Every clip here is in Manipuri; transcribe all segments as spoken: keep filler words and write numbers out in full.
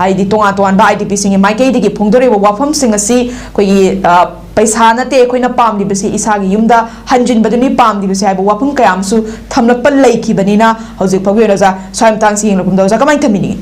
ꯍꯥꯏꯗꯤ ꯇꯣꯉꯥꯟ ꯇꯣꯉꯥꯟꯕ ꯑꯥꯏ ꯗꯤ ꯄꯤꯁꯤꯡꯒꯤ ꯃꯥꯏꯀꯩꯗꯒꯤ ꯐꯣꯡꯗꯣꯔꯛꯏꯕ ꯋꯥꯐꯝꯁꯤꯡ ꯑꯁꯤ ꯑꯩꯈꯣꯏꯒꯤ, ꯑ, ꯄꯩꯁꯥ ꯅꯠꯇꯦ ꯑꯩꯈꯣꯏꯅ ꯄꯥꯝꯂꯤꯕꯁꯤ, ꯏꯁꯥꯒꯤ ꯌꯨꯝꯗ ꯍꯟꯖꯤꯟꯕꯗꯨꯅꯤ ꯄꯥꯝꯂꯤꯕꯁꯤ ꯍꯥꯏꯕ ꯋꯥꯐꯝ ꯀꯌꯥ ꯑꯃꯁꯨ ꯊꯝꯂꯛꯄ ꯂꯩꯈꯤꯕꯅꯤꯅ, ꯍꯧꯖꯤꯛ ꯐꯥꯎꯒꯤ ꯑꯣꯏꯅ ꯑꯣꯖꯥ, ꯁ꯭ꯋꯥꯏ ꯃꯇꯥꯡꯁꯤ ꯌꯦꯡꯂꯛꯄꯗ ꯑꯣꯖꯥ ꯀꯃꯥꯏꯅ ꯊꯝꯕꯤꯅꯤꯡꯉꯤ?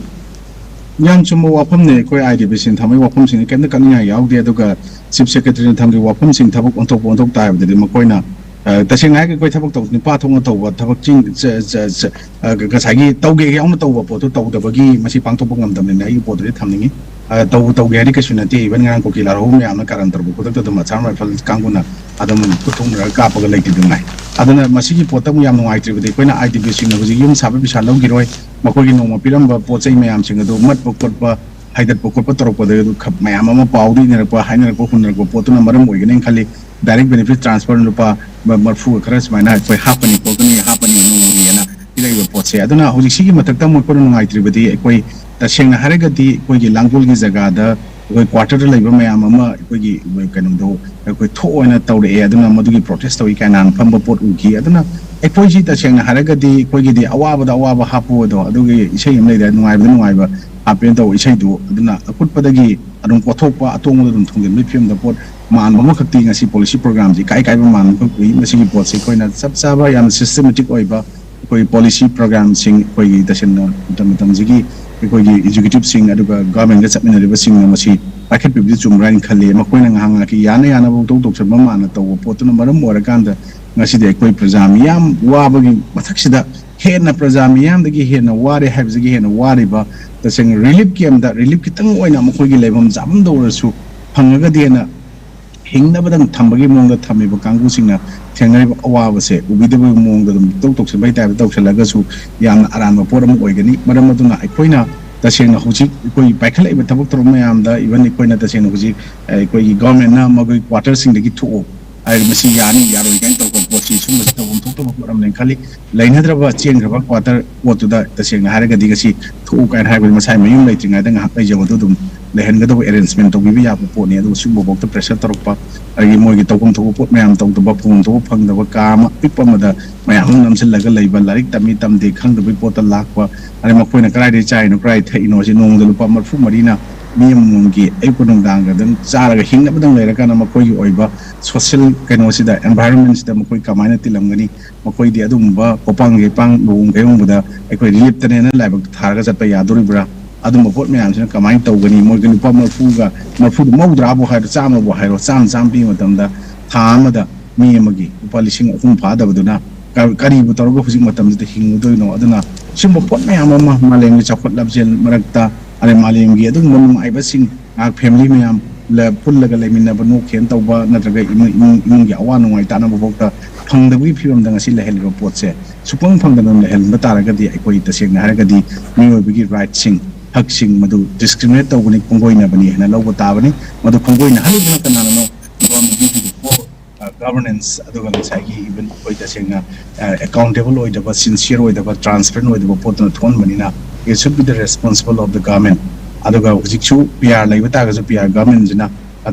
ꯌꯥꯝ ꯆꯨꯝꯕ ꯋꯥꯐꯝꯅꯦ꯫ ꯑꯩꯈꯣꯏ ꯑꯥꯏ ꯗꯤ ꯄꯤꯁꯤꯡ ꯊꯝꯕꯒꯤ ꯋꯥꯐꯝꯁꯤꯡꯗꯤ ꯀꯩꯝꯇ ꯀꯛꯅꯤꯡꯉꯥꯏ ꯌꯥꯎꯗꯦ꯫ ꯑꯗꯨꯒ ꯆꯤꯐ ꯁꯦꯀ꯭ꯔꯦꯇꯔꯤꯅ ꯊꯝꯈꯤꯕ ꯋꯥꯐꯝꯁꯤꯡ ꯊꯕꯛ ꯑꯣꯟꯊꯣꯛꯄ ꯑꯣꯟꯊꯣꯛ ꯇꯥ ꯍꯥꯏꯕꯗꯗꯤ ꯃꯈꯣꯏꯅ, ꯑ, ꯇꯁꯦꯡꯅ ꯍꯥꯏꯔꯒ ꯑꯩꯈꯣꯏ ꯊꯕꯛ ꯇꯧ-, ꯅꯨꯄꯥ ꯊꯣꯛꯅ ꯇꯧꯕ ꯊꯕꯛꯁꯤꯡ, ꯆ-, ꯆ-, ꯆ-, ꯑ, ꯉꯁꯥꯏꯒꯤ ꯇꯧꯒꯦ ꯌꯥꯎꯅ ꯇꯧꯕ ꯄꯣꯠꯇꯨ ꯇꯧꯗꯕꯒꯤ ꯃꯁꯤ ꯄꯥꯡꯊꯣꯛꯄ ꯉꯝꯗꯕꯅꯤꯅ ꯑꯩꯒꯤ ꯄꯣꯠꯇꯨꯗꯤ ꯊꯝꯅꯤꯡꯉꯤ꯫ ꯑ, ꯇꯧꯕ ꯇꯧꯒꯦ ꯍꯥꯏꯗꯤ ꯀꯩꯁꯨ ꯅꯠꯇꯦ꯫ ꯏꯚꯟ ꯉꯔꯥꯡ ꯀꯨꯀꯤ ꯂꯥꯜꯍꯧꯕ ꯃꯌꯥꯝꯅ ꯀꯥꯔꯟ ꯇꯧꯔꯛꯄ ꯈꯨꯗꯛꯇ ꯑꯗꯨꯝ ꯑꯁꯥꯝ ꯔꯥꯏꯐꯜ ꯀꯥꯡꯕꯨꯅ ꯑꯗꯨꯝ ꯈꯨꯠ ꯊꯣꯛꯅꯔꯒ ꯀꯥꯞꯄꯒ ꯂꯩꯈꯤꯕꯗꯨ ꯉꯥꯏ꯫ ꯑꯗꯨꯅ ꯃꯁꯤꯒꯤ ꯄꯣꯠꯇ ꯑꯃꯨꯛ ꯌꯥꯝ ꯅꯨꯡꯉꯥꯏꯇ꯭ꯔꯤꯕꯗꯤ ꯑꯩꯈꯣꯏꯅ ꯑꯥꯏ ꯗꯤ ꯄꯤꯁꯤꯡꯅ ꯍꯧꯖꯤꯛ ꯌꯨꯝ ꯁꯥꯕ ꯄꯩꯁꯥ ꯂꯧꯈꯤꯔꯣꯏ, ꯃꯈꯣꯏꯒꯤ ꯅꯣꯡꯃ ꯄꯤꯔꯝꯕ ꯄꯣꯠ ꯆꯩ ꯃꯌꯥꯝꯁꯤꯡ ꯑꯗꯨ ꯃꯠꯄ ꯈꯣꯠꯄ, ꯍꯥꯏꯗꯠꯄ ꯈꯣꯠꯄ ꯇꯧꯔꯛꯄꯗ ꯑꯗꯨ ꯈ-, ꯃꯌꯥꯝ ꯑꯃ ꯄꯥꯎꯗ ꯏꯅꯔꯛꯄ, ꯍꯥꯏꯅꯔꯛꯄ, ꯍꯨꯟꯅꯔꯛꯄ ꯄꯣꯠꯇꯨꯅ ꯃꯔꯝ ꯑꯣꯏꯒꯅꯤ ꯈꯜꯂꯤ꯫ ꯗꯥꯏꯔꯦꯛ ꯕꯦꯅꯤꯐꯤꯠ ꯇ꯭ꯔꯥꯟꯁꯐꯔ ꯂꯨꯄꯥ ꯃ-, ꯃꯔꯐꯨꯒ ꯈꯔ ꯁꯨꯃꯥꯏꯅ ꯑꯩꯈꯣꯏ ꯍꯥꯞꯄꯅꯤ ꯈꯣꯠꯀꯅꯤ, ꯍꯥꯞꯄꯅꯤ ꯅꯣꯡꯃꯒꯤꯅ ꯄꯤꯔꯛꯏꯕ ꯄꯣꯠꯁꯦ꯫ ꯑꯗꯨꯅ ꯍꯧꯖꯤꯛ ꯁꯤꯒꯤ ꯃꯊꯛꯇ ꯑꯃꯨꯛ ꯑꯩꯈꯣꯏꯅ ꯅꯨꯡꯉꯥꯏꯇ꯭ꯔꯤꯕꯗꯤ ꯑꯩꯈꯣꯏ ꯇꯁꯦꯡꯅ ꯍꯥꯏꯔꯒꯗꯤ ꯑꯩꯈꯣꯏꯒꯤ ꯂꯥꯡꯒꯣꯜꯒꯤ ꯖꯒꯥꯗ ꯑꯩꯈꯣꯏ ꯀ꯭ꯋꯥꯇꯔꯗ ꯂꯩꯕ ꯃꯌꯥꯝ ꯑꯃ ꯑꯩꯈꯣꯏꯒꯤ ꯀꯩꯅꯣꯗꯣ ꯑꯩꯈꯣꯏ ꯊꯣꯛ ꯑꯣꯏꯅ ꯇꯧꯔꯛꯑꯦ꯫ ꯑꯗꯨꯅ ꯃꯗꯨꯒꯤ ꯄ꯭ꯔꯣꯇꯦꯁ ꯇꯧꯏ ꯀꯥꯏꯅ ꯐꯝꯕ ꯄꯣꯠ ꯎꯈꯤ꯫ ꯑꯗꯨꯅ ꯑꯩꯈꯣꯏꯁꯤ ꯇꯁꯦꯡꯅ ꯍꯥꯏꯔꯒꯗꯤ ꯑꯩꯈꯣꯏꯒꯤꯗꯤ ꯑꯋꯥꯕꯗ ꯑꯋꯥꯕ ꯍꯥꯞꯄꯨ ꯑꯗꯣ, ꯑꯗꯨꯒꯤ ꯏꯁꯩ ꯑꯃ ꯂꯩꯗꯥꯏ, ꯅꯨꯡꯉꯥꯏꯕꯗ ꯅꯨꯡꯉꯥꯏꯕ ꯍꯥꯞꯄꯦꯅ ꯇꯧꯕ ꯏꯁꯩꯗꯨ꯫ ꯑꯗꯨꯅ ꯑꯀꯨꯠꯄꯗꯒꯤ ꯑꯗꯨꯝ ꯀꯣꯠꯊꯣꯛꯄ, ꯑꯇꯣꯡꯕꯗ ꯑꯗꯨꯝ ꯊꯣꯡꯖꯤꯟꯕꯒꯤ ꯐꯤꯕꯝꯗ ꯄꯣꯠ ꯃꯥꯟꯕ ꯑꯃꯈꯛꯇꯤ ꯉꯁꯤ ꯄꯣꯂꯤꯁꯤ ꯄ꯭ꯔꯣꯒ꯭ꯔꯥꯝꯁꯤ ꯏꯀꯥꯏ ꯀꯥꯏꯕ ꯃꯥꯟꯕ ꯑꯃꯈꯛ ꯎꯏ꯫ ꯃꯁꯤꯒꯤ ꯄꯣꯠꯁꯤ ꯑꯩꯈꯣꯏꯅ ꯆꯞ ꯆꯥꯕ ꯌꯥꯝꯅ ꯁꯤꯁꯇꯦꯃꯦꯇꯤꯛ ꯑꯣꯏꯕ ꯑꯩꯈꯣꯏꯒꯤ ꯄꯣꯂꯤꯁꯤ ꯄ꯭ꯔꯣꯒ꯭ꯔꯥꯝꯁꯤꯡ, ꯑꯩꯈꯣꯏꯒꯤ ꯇꯁꯦꯡꯅ ꯃꯇꯝ ꯃꯇꯝꯁꯤꯒꯤ ꯑꯩꯈꯣꯏꯒꯤ ꯑꯦꯛꯖꯤꯀ꯭ꯌꯨꯇꯤꯕꯁꯤꯡ ꯑꯗꯨꯒ ꯒꯚꯔꯟꯃꯦꯟꯒ ꯆꯠꯃꯤꯟꯅꯔꯤꯕꯁꯤꯡꯅ ꯃꯁꯤ ꯄꯥꯏꯈꯠꯄꯤꯕꯗꯤ ꯆꯨꯝꯕ꯭ꯔꯥ ꯍꯥꯏꯅ ꯈꯜꯂꯤ꯫ ꯃꯈꯣꯏꯅ ꯉꯥꯏꯍꯥꯛ ꯉꯥꯏꯍꯥꯛꯀꯤ ꯌꯥꯅ ꯌꯥꯅꯕ ꯄꯪꯇꯧ ꯇꯧꯁꯟꯕ ꯃꯥꯟꯅ ꯇꯧꯕ ꯄꯣꯠꯇꯨꯅ ꯃꯔꯝ ꯑꯣꯏꯔꯀꯥꯟꯗ ꯉꯁꯤꯗꯤ ꯑꯩꯈꯣꯏ ꯄ꯭ꯔꯖꯥ ꯃꯤꯌꯥꯝ ꯋꯥꯕꯒꯤ ꯃꯊꯛꯁꯤꯗ ꯍꯦꯟꯅ ꯄ꯭ꯔꯖꯥ ꯃꯤꯌꯥꯝꯗꯒꯤ ꯍꯦꯟꯅ ꯋꯥꯔꯦ ꯍꯥꯏꯕꯁꯤꯒꯤ ꯍꯦꯟꯅ ꯋꯥꯔꯤꯕ ꯇꯁꯦꯡꯅ ꯔꯤꯂꯤꯐ ꯀꯦꯝꯞꯇ ꯔꯤꯂꯤꯐ ꯈꯤꯇꯪ ꯑꯣꯏꯅ ꯃꯈꯣꯏꯒꯤ ꯂꯩꯐꯝ ꯆꯥꯐꯝꯗ ꯑꯣꯏꯔꯁꯨ ꯐꯪꯉꯒꯗꯤ ꯍꯦꯟꯅ ꯍꯤꯡꯅꯕꯗꯪ ꯊꯝꯕꯒꯤ ꯃꯑꯣꯡꯗ ꯊꯝꯃꯤꯕ ꯀꯥꯡꯕꯨꯁꯤꯡꯅ ꯊꯦꯡꯅꯔꯤꯕ ꯑꯋꯥꯕꯁꯦ ꯎꯕꯤꯗꯕꯒꯤ ꯃꯑꯣꯡꯗ ꯑꯗꯨꯝ ꯇꯧ ꯇꯧꯁꯤꯟꯕꯒꯤ ꯇꯥꯏꯞꯇ ꯇꯧꯁꯤꯜꯂꯒꯁꯨ ꯌꯥꯝꯅ ꯑꯔꯥꯟꯕ ꯄꯣꯠ ꯑꯃ ꯑꯣꯏꯒꯅꯤ꯫ ꯃꯔꯝ ꯑꯗꯨꯅ ꯑꯩꯈꯣꯏꯅ ꯇꯁꯦꯡꯅ ꯍꯧꯖꯤꯛ ꯑꯩꯈꯣꯏ ꯄꯥꯏꯈꯠꯂꯛꯏꯕ ꯊꯕꯛ ꯊꯧꯔꯝ ꯃꯌꯥꯝꯗ, ꯏꯚꯟ ꯑꯩꯈꯣꯏꯅ ꯇꯁꯦꯡꯅ ꯍꯧꯖꯤꯛ ꯑꯩꯈꯣꯏꯒꯤ ꯒꯚꯔꯟꯃꯦꯟꯠꯅ ꯃꯈꯣꯏ ꯀ꯭ꯋꯥꯇꯔꯁꯤꯡꯗꯒꯤ ꯊꯣꯛꯑꯣ, ꯍꯥꯏꯗꯤ ꯃꯁꯤ ꯌꯥꯅꯤ ꯌꯥꯔꯣꯏ ꯀꯥꯏꯅ ꯇꯧꯕ ꯄꯣꯠꯁꯤ ꯁꯨꯝꯕꯁꯤ ꯇꯧꯐꯝ ꯊꯣꯛꯇꯕ ꯄꯣꯠ ꯑꯃꯅꯦꯅ ꯈꯜꯂꯤ꯫ ꯂꯩꯅꯗ꯭ꯔꯕ ꯆꯦꯟꯈ꯭ꯔꯕ ꯀ꯭ꯋꯥꯇꯔ ꯄꯣꯠꯇꯨꯗ ꯇꯁꯦꯡꯅ ꯍꯥꯏꯔꯒꯗꯤ ꯉꯁꯤ ꯊꯣꯛꯎ ꯀꯥꯏꯅ ꯍꯥꯏꯕꯗꯤ ꯃꯁꯥꯏ ꯃꯌꯨꯝ ꯂꯩꯇ꯭ꯔꯤꯉꯩꯗ ꯉꯥꯏꯍꯥꯛ ꯂꯩꯖꯕꯗꯨ ꯑꯗꯨꯝ ꯂꯩꯍꯟꯒꯗꯕ ꯑꯦꯔꯦꯟꯖꯃꯦꯟ ꯇꯧꯕꯤꯕ ꯌꯥꯕ ꯄꯣꯠꯅꯤ꯫ ꯑꯗꯨꯒ ꯁꯤꯒꯨꯝꯕꯐꯥꯎꯗ ꯄ꯭ꯔꯦꯁꯔ ꯇꯧꯔꯛꯄ, ꯑꯗꯒꯤ ꯃꯣꯏꯒꯤ ꯇꯧꯐꯝ ꯊꯣꯛꯄ ꯄꯣꯠ ꯃꯌꯥꯝ ꯇꯧꯗꯕ, ꯐꯪꯐꯝ ꯊꯣꯛꯄ ꯐꯪꯗꯕ, ꯀꯥ ꯑꯃ ꯑꯄꯤꯛꯄ ꯑꯃꯗ ꯃꯌꯥꯝ ꯑꯃ ꯅꯝꯁꯤꯜꯂꯒ ꯂꯩꯕ, ꯂꯥꯏꯔꯤꯛ ꯇꯝꯃꯤ ꯇꯝꯗꯦ ꯈꯪꯗꯕꯒꯤ ꯄꯣꯠꯇ ꯂꯥꯛꯄ, ꯑꯗꯩ ꯃꯈꯣꯏꯅ ꯀꯗꯥꯏꯗꯒꯤ ꯆꯥꯔꯤꯅꯣ ꯀꯗꯥꯏ ꯊꯛꯏꯅꯣ ꯁꯤ ꯅꯣꯡꯃꯗ ꯂꯨꯄꯥ ꯃꯔꯤꯐꯨ ꯃꯔꯤꯅ ꯃꯤ ꯑꯃꯃꯝꯒꯤ ꯑꯌꯨꯛꯀ ꯅꯨꯡꯗꯥꯡꯒ ꯑꯗꯨꯝ ꯆꯥꯔꯒ ꯍꯤꯡꯅꯕꯗꯪ ꯂꯩꯔꯀꯥꯟꯗ ꯃꯈꯣꯏꯒꯤ ꯑꯣꯏꯕ ꯁꯣꯁꯤꯌꯦꯜ ꯀꯩꯅꯣꯁꯤꯗ, ꯑꯦꯟꯚꯥꯏꯔꯣꯟꯃꯦꯟꯁꯤꯗ ꯃꯈꯣꯏ ꯀꯃꯥꯏꯅ ꯇꯤꯜꯂꯝꯒꯅꯤ? ꯃꯈꯣꯏꯗꯤ ꯑꯗꯨꯒꯨꯝꯕ ꯄꯣꯄꯥꯡ ꯌꯩꯄꯥꯡ ꯂꯨꯍꯣꯡ ꯀꯩꯍꯣꯡꯕꯗ ꯑꯩꯈꯣꯏ ꯔꯤꯂꯤꯞꯇꯅꯦꯅ ꯂꯥꯏꯕꯛ ꯊꯥꯔꯒ ꯆꯠꯄ ꯌꯥꯗꯣꯔꯤꯕ꯭ꯔꯥ? ꯑꯗꯨꯝꯕ ꯄꯣꯠ ꯃꯌꯥꯝꯁꯤꯅ ꯀꯃꯥꯏꯅ ꯇꯧꯒꯅꯤ? ꯃꯣꯏꯒꯤ ꯂꯨꯄꯥ ꯃꯔꯤꯐꯨꯒ, ꯃꯔꯤꯐꯨꯗꯨ ꯃꯧꯗ꯭ꯔꯥꯕꯨ ꯍꯥꯏꯔꯣ, ꯆꯥꯝꯃꯕꯨ ꯍꯥꯏꯔꯣ, ꯆꯥꯝꯃ ꯆꯥꯝꯃ ꯄꯤꯕ ꯃꯇꯝꯗ ꯊꯥ ꯑꯃꯗ ꯃꯤ ꯑꯃꯒꯤ ꯂꯨꯄꯥ ꯂꯤꯁꯤꯡ ꯑꯍꯨꯝ ꯐꯥꯗꯕꯗꯨꯅ ꯀ-, ꯀꯔꯤꯕꯨ ꯇꯧꯔꯒ ꯍꯧꯖꯤꯛ ꯃꯇꯝꯁꯤꯗ ꯍꯤꯡꯉꯨꯗꯣꯏꯅꯣ? ꯑꯗꯨꯅ ꯁꯤꯒꯨꯝꯕ ꯄꯣꯠ ꯃꯌꯥꯝ ꯑꯃ ꯃꯥꯂꯦꯝꯒꯤ ꯆꯥꯎꯈꯠ ꯂꯝꯖꯦꯜ ꯃꯔꯛꯇ, ꯑꯗꯩ ꯃꯥꯂꯦꯝꯒꯤ ꯑꯗꯨꯒꯨꯝꯕ ꯅꯨꯡꯉꯥꯏꯕꯁꯤꯡ, ꯉꯥꯏꯍꯥꯛ ꯐꯦꯃꯤꯂꯤ ꯃꯌꯥꯝ ꯂ-, ꯄꯨꯜꯂꯒ ꯂꯩꯃꯤꯟꯅꯕ, ꯅꯣꯛ ꯈꯦꯟ ꯇꯧꯕ, ꯅꯠꯇ꯭ꯔꯒ ꯏꯃꯨꯡ, ꯏꯃꯨꯡ, ꯏꯃꯨꯡꯒꯤ ꯑꯋꯥ ꯅꯨꯡꯉꯥꯏ ꯇꯥꯅꯕ ꯐꯥꯎꯗ ꯐꯪꯗꯕꯒꯤ ꯐꯤꯕꯝꯗ ꯉꯁꯤ ꯂꯩꯍꯜꯂꯤꯕ ꯄꯣꯠꯁꯦ, ꯁꯨꯛꯐꯪ ꯐꯪꯗꯅ ꯂꯩꯍꯟꯕ ꯇꯥꯔꯒꯗꯤ ꯑꯩꯈꯣꯏ ꯇꯁꯦꯡꯅ ꯍꯥꯏꯔꯒꯗꯤ ꯃꯤꯑꯣꯏꯕꯒꯤ ꯔꯥꯏꯠꯁꯤꯡ, ꯍꯛꯁꯤꯡ ꯃꯗꯨ ꯗꯤꯁꯀ꯭ꯔꯤꯃꯤꯅꯦꯠ ꯇꯧꯕꯅꯤ, ꯈꯣꯡꯒꯣꯏꯅꯕꯅꯤ ꯍꯥꯏꯅ ꯂꯧꯕ ꯇꯥꯕꯅꯤ꯫ ꯃꯗꯨ ꯈꯣꯡꯒꯣꯏꯅꯍꯜꯂꯤꯕꯅ ꯀꯅꯥꯅꯅꯣ? ꯒꯚꯔꯅꯦꯟꯁ, ꯑꯗꯨꯒ ꯉꯁꯥꯏꯒꯤ ꯏꯚꯟ ꯑꯩꯈꯣꯏ ꯇꯁꯦꯡꯅ ꯑꯦꯀꯥꯎꯟꯇꯦꯕꯜ ꯑꯣꯏꯗꯕ, ꯁꯤꯟꯁꯤꯌꯔ ꯑꯣꯏꯗꯕ, ꯇ꯭ꯔꯥꯟꯁꯄꯦꯔꯦꯟ ꯑꯣꯏꯗꯕ ꯄꯣꯠꯇꯨꯅ ꯊꯣꯛꯍꯟꯕꯅꯤꯅ, it should be the responsible of the government꯫ ꯑꯗꯨꯒ ꯍꯧꯖꯤꯛꯁꯨ ꯄꯤ ꯑꯥꯔ ꯂꯩꯕ ꯇꯥꯔꯒꯁꯨ ꯄꯤ ꯑꯥꯔ ꯒꯚꯔꯅꯦꯟꯁꯤꯅ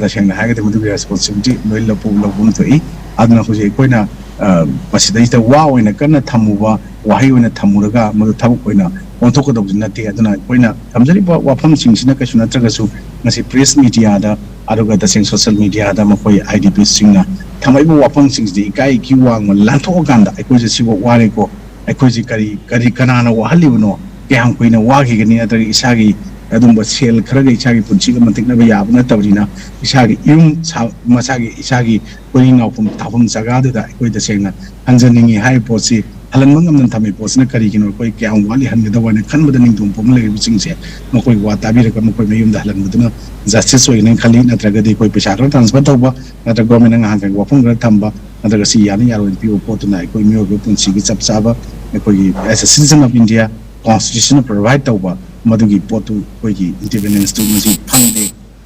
ꯇꯁꯦꯡꯅ ꯍꯥꯏꯔꯒꯗꯤ ꯃꯗꯨꯒꯤ ꯔꯦꯁꯄꯣꯟꯁꯤꯕꯤꯂꯤꯇꯤ ꯂꯣꯏ ꯂꯧꯕ, ꯂꯧꯕ ꯑꯃ ꯊꯣꯛꯏ꯫ ꯑꯗꯨꯅ ꯍꯧꯖꯤꯛ ꯑꯩꯈꯣꯏꯅ, ꯑ, ꯃꯁꯤꯗꯩꯁꯤꯗ ꯋꯥ ꯑꯣꯏꯅ ꯀꯟꯅ ꯊꯝꯃꯨꯕ, ꯋꯥꯍꯩ ꯑꯣꯏꯅ ꯊꯝꯃꯨꯔꯒ ꯃꯗꯨ ꯊꯕꯛ ꯑꯣꯏꯅ ꯑꯣꯟꯊꯣꯛꯀꯗꯧꯕꯁꯨ ꯅꯠꯇꯦ꯫ ꯑꯗꯨꯅ ꯑꯩꯈꯣꯏꯅ ꯊꯝꯖꯔꯤꯕ ꯋꯥꯐꯝꯁꯤꯡꯁꯤꯅ ꯀꯩꯁꯨ ꯅꯠꯇ꯭ꯔꯒꯁꯨ ꯉꯁꯤ ꯄ꯭ꯔꯦꯁ ꯃꯤꯗꯤꯌꯥꯗ, ꯑꯗꯨꯒ ꯇꯁꯦꯡ ꯁꯣꯁꯤꯌꯦꯜ ꯃꯤꯗꯤꯌꯥꯗ ꯃꯈꯣꯏ ꯑꯥꯏ ꯗꯤ ꯄꯤꯁꯤꯡꯅ ꯊꯝꯃꯛꯏꯕ ꯋꯥꯐꯝꯁꯤꯡꯁꯤꯗꯤ ꯏꯀꯥꯏ ꯏꯀꯤ ꯋꯥꯡꯃ ꯂꯥꯟꯊꯣꯛꯑꯀꯥꯟꯗ ꯑꯩꯈꯣꯏꯁꯦ ꯁꯤꯐꯥꯎ ꯋꯥꯔꯦꯀꯣ, ꯑꯩꯈꯣꯏꯁꯦ ꯀꯔꯤ, ꯀꯔꯤ, ꯀꯅꯥꯅ ꯋꯥꯍꯜꯂꯤꯕꯅꯣ? ꯀꯌꯥꯝ ꯀꯨꯏꯅ ꯋꯥꯈꯤꯒꯅꯤ? ꯅꯠꯇ꯭ꯔꯒ ꯏꯁꯥꯒꯤ ꯑꯗꯨꯝꯕ ꯁꯦꯜ ꯈꯔꯒ ꯏꯁꯥꯒꯤ ꯄꯨꯟꯁꯤꯒ ꯃꯟꯇꯤꯛꯅꯕ ꯌꯥꯕ ꯅꯠꯇꯕꯅꯤꯅ, ꯏꯁꯥꯒꯤ ꯏꯔꯨꯝ ꯁꯥ-, ꯃꯁꯥꯒꯤ, ꯏꯁꯥꯒꯤ ꯀꯣꯔꯤ ꯅꯥꯎꯐꯝ ꯊꯥꯐꯝ ꯖꯒꯥꯗꯨꯗ ꯑꯩꯈꯣꯏ ꯇꯁꯦꯡꯅ ꯍꯟꯖꯅꯤꯡꯉꯤ ꯍꯥꯏꯔꯤꯕ ꯄꯣꯠꯁꯤ ꯍꯜꯍꯟꯕ ꯉꯝꯗꯅ ꯊꯝꯃꯤ ꯄꯣꯠꯁꯤꯅ ꯀꯔꯤꯒꯤꯅꯣ? ꯑꯩꯈꯣꯏ ꯀꯌꯥꯝ ꯋꯥꯠꯂꯤ ꯍꯟꯒꯗꯕ ꯍꯥꯏꯅ ꯈꯟꯕꯗ ꯅꯤꯡꯊꯧ ꯄꯣꯛꯅ ꯂꯩꯔꯤꯕꯁꯤꯡꯁꯦ ꯃꯈꯣꯏ ꯋꯥ ꯇꯥꯕꯤꯔꯒ ꯃꯈꯣꯏ ꯃꯌꯨꯝꯗ ꯍꯜꯍꯟꯕꯗꯨꯅ ꯖꯁꯇꯤꯁ ꯑꯣꯏꯒꯅꯤ ꯈꯜꯂꯤ꯫ ꯅꯠꯇ꯭ꯔꯒꯗꯤ ꯑꯩꯈꯣꯏ ꯄꯩꯁꯥ ꯈꯔ ꯇ꯭ꯔꯥꯟꯁꯐꯔ ꯇꯧꯕ, ꯅꯠꯇ꯭ꯔꯒ ꯒꯣꯔꯃꯦꯟꯅ ꯉꯍꯥꯟ ꯋꯥꯐꯝ ꯈꯔ ꯊꯝꯕ, ꯅꯠꯇ꯭ꯔꯒ ꯁꯤ ꯌꯥꯅꯤ ꯌꯥꯔꯣꯏꯅ ꯄꯤꯕ ꯄꯣꯠꯇꯨꯅ ꯑꯩꯈꯣꯏ ꯃꯤꯑꯣꯏꯕ ꯄꯨꯟꯁꯤꯒꯤ ꯆꯞ ꯆꯥꯕ ꯑꯩꯈꯣꯏꯒꯤ as a citizen of India constitution ꯅ provide ꯇꯧꯕ ꯃꯗꯨꯒꯤ ꯄꯣꯠꯇꯨ ꯑꯩꯈꯣꯏꯒꯤ ꯏꯟꯗꯤꯄꯦꯟꯗꯦꯟꯁꯇꯨ ꯃꯁꯤ ꯐꯪꯗꯦ꯫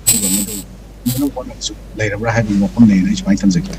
ꯑꯗꯨꯒ ꯃꯗꯨ ꯐꯖꯅ ꯍꯣꯠꯅꯕꯁꯨ ꯂꯩꯔꯕ꯭ꯔꯥ ꯍꯥꯏꯕꯒꯤ ꯋꯥꯐꯝ ꯂꯩꯌꯦꯅ ꯑꯩ ꯁꯨꯃꯥꯏꯅ ꯊꯝꯖꯒꯦ꯫